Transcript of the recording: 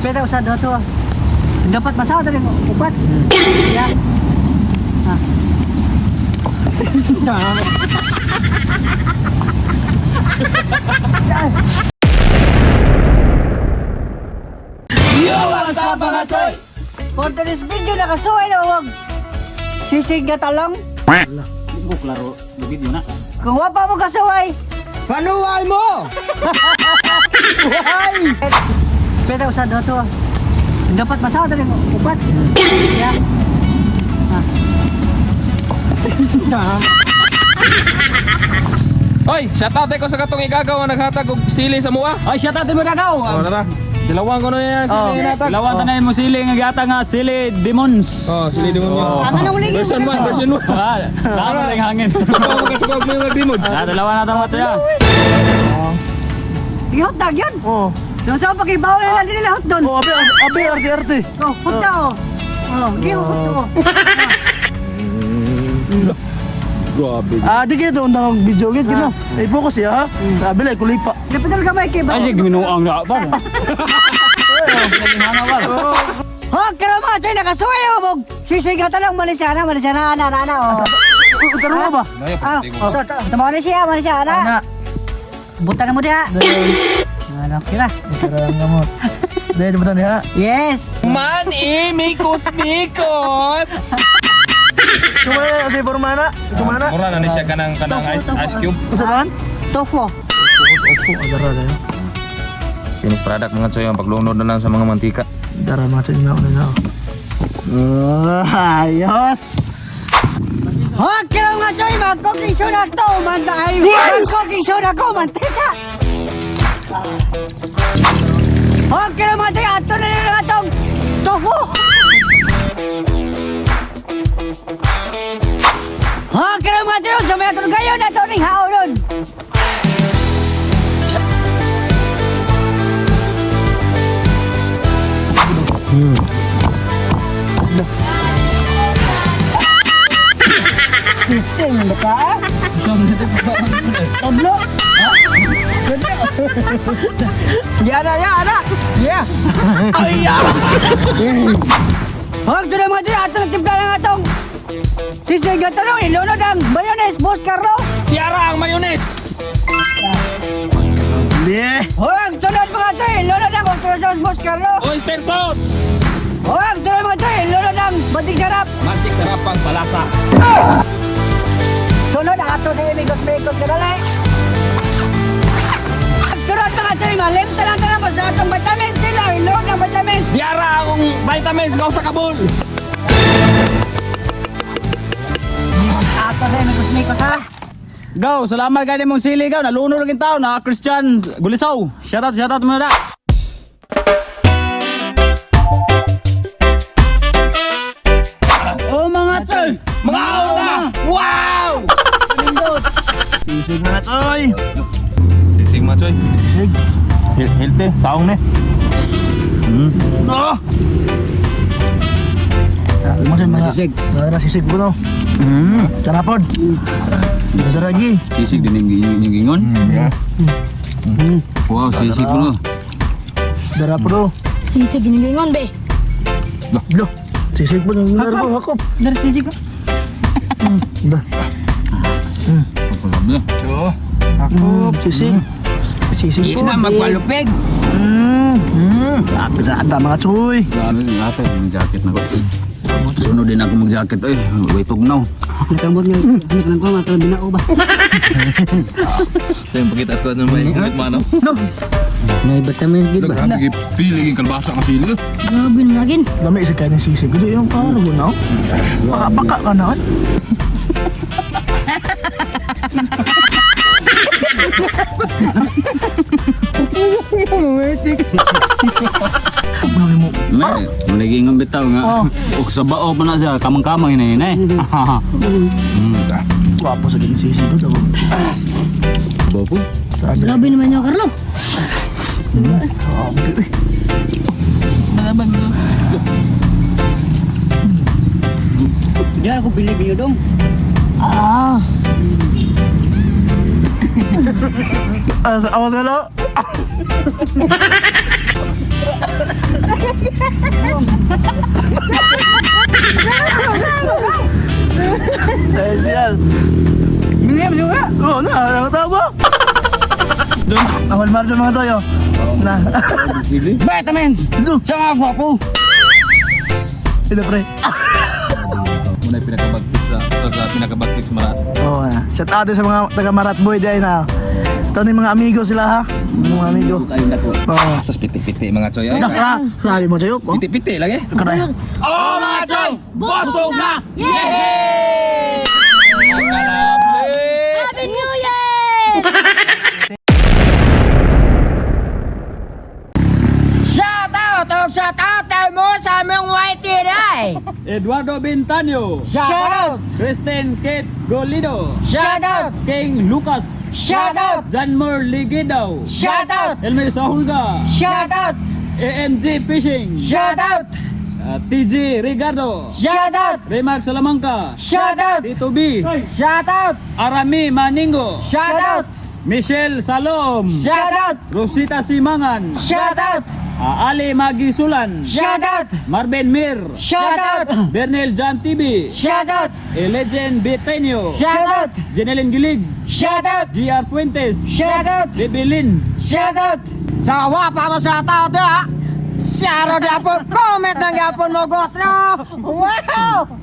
Pero sa dato dapat masawa dali mo upat. Ya. Ah. Yo, what's up, mga choy? For today's video nakasuway na wag sisig nga talong. Di ko klaro yung video na. Kung wa pa mo kasuway, Panuway mo! Why? Pero sa dato dapat masawa dali mo upat. Ya. Ah. Oy, shout out ko sa katong igagaw ang naghatag og sili sa mua. Ay, shout out mo dagaw! Oh, nara. Dilawang ko na yan, sili oh. Natag. Lawan tanan mo sili nga gata nga sili demons. Oh, sili demonyo. Ang anong uling Version 1, version 1. Ah, tama ring hangin. Ikaw magkasabag mo yung demon. Ah, dalawa na tama siya. Hotdog yun. Oh. Doon sa pakibaw na lang nila hotdog. Oh, abe, abe, arte, arte. Oh, hotdog oh. Oh, gi hotdog. Grabe. Ah, di kita undang ang video gid kino. Ay focus ya ha. Grabe lang kulay pa. Dapat gamay kay ba. Ay, sige, ginuang na ba? Hog karon mga chay nakasuway oh bog. Sisig nga talong Malaysia na, Malaysia na ana ana ana oh. Utaro mo ba? Ah, oh, Malaysia, Malaysia ana. Ana. Butan na mo diha. Ano, kira. Utaro ang gamot. Dahil mo tani ha. Yes. Man, eh, mikos, mikos. Kumana kasi pormana. Kumana. Mura na ni siya kanang kanang Tofu, ice, tofu. ice cube. Usa man? Tofu. Opo, adara na yo. Finished product mga choy, ang paglunod na lang sa mga mantika. Dara mga choy na una na. Ah, ayos. Hog karon mga chay mag-cooking show na to man ay mag-cooking show na ko mantika. Hog karon mga chay ato na nila atong tofu. Hog karon mga chay sa mga gayon na to ning haonon. Tingnan ka? Tablo. Ya na, ya na. Ya. Ay ya. Hog sudah mga chay ato na timpla ng atong sisig nga talong ilunod ang mayonnaise, Boss Carlo. Tiara ang mayonnaise. Hindi. Huwag sunod mga choy, lunod ang oyster sauce, Boss Carlo. Oyster sauce. Huwag sunod mga choy, lunod ang bating sarap. Magic sarap pang palasa. Sunod ang ato sa imigos mikos kadali. Sunod mga choy, malimta lang tanan sa atong vitamins sila, ilunod ang vitamins. Tiara ang vitamins gaw sa kabul. Ato sa imigos mikos ha. Gaw, salamat kay mong sili gaw. Nalunod lang tao na Christian Gulisaw. Shout out mo na. Oh mga tol, Mga una. Wow! Sisig mga choy. Sisig mga choy. Sisig. Healthy, taong ne. No. Grabe mo mga. Sisig. Dara sisig ko no. Tarapod. Dara gi. Sisig din yung gingon. Wow, sisig mo. Dara pro. Sisig giningon be. Lo. Sisig po ng dara ko hakop. Dar sisig ko. Da. Grabe. Sisig. Sisig po. magpalupig. Grabe na mga choy. Grabe yung ate, yung jacket na ko. Sunod din ako mag-jacket eh. Wait og now. Nakambot nga, nang ko mga binao ba. Sa yung pagkitas ko ano may humit mano. May vitamins gid ba? Grabe pili yung kalbasa ka sili. Grabe na lagin. Dami sa kanin sisig. Gudi yung ano ko na. Paka paka ka na. Ano mo? May, naging ang bitaw nga. Og sa bao pa na siya, kamang-kamang ini ini. Gwapo sa kanin sisig ko daw. Bao po. Grabe. Grabe naman yung Carlo. Grabe. Uy. Diyan ako bili biyo dong. Ah. Ah, awas na. Ang Marjo mga toyo. Na. Sili. Vitamin! Ito. Siya nga gwapo! Ito pre. Muna yung pinakabagpik sa pinakabagpik sa Marat. Oo na. Shout out din sa mga taga Marat Boy dahil na. Ito na yung mga amigo sila ha. Yung mga amigo. Kayo na ko. Oo. Asas piti-piti mga choy. Ay, Kra, kra, mo tayo. Oh. Piti-piti lagi. Kra. Oh mga choy! Busog na! Yeah! Kalable! Happy New Year! Shout out! Og shout out tayo mo sa aming white ay! Eduardo Bintanyo, Shout out! Kristen Kate Golido, Shout out! King Lucas, Shout out! Janmer Ligidaw, Shout out! Elmer Sahulga, Shout out! AMG Fishing, Shout out! TG Ricardo, Shout out! Remark Salamanca, Shout out! Tito B, Shout out! Arami Maningo, Shout out! Michelle Salom, Shout out! Rosita Simangan, Shout out! Ali Magisulan, Shout out! Marvin Mir, Shout out! Bernel John TV, Shout out! Legend Bitenio, Shout out! Jeneline Gilig, Shout out! GR Puentes, Shout out! Rebelin, Shout out! Sa wapa mo sa tao to ha! Shout out yapon! Comment ng yapon mo gotro! Wow!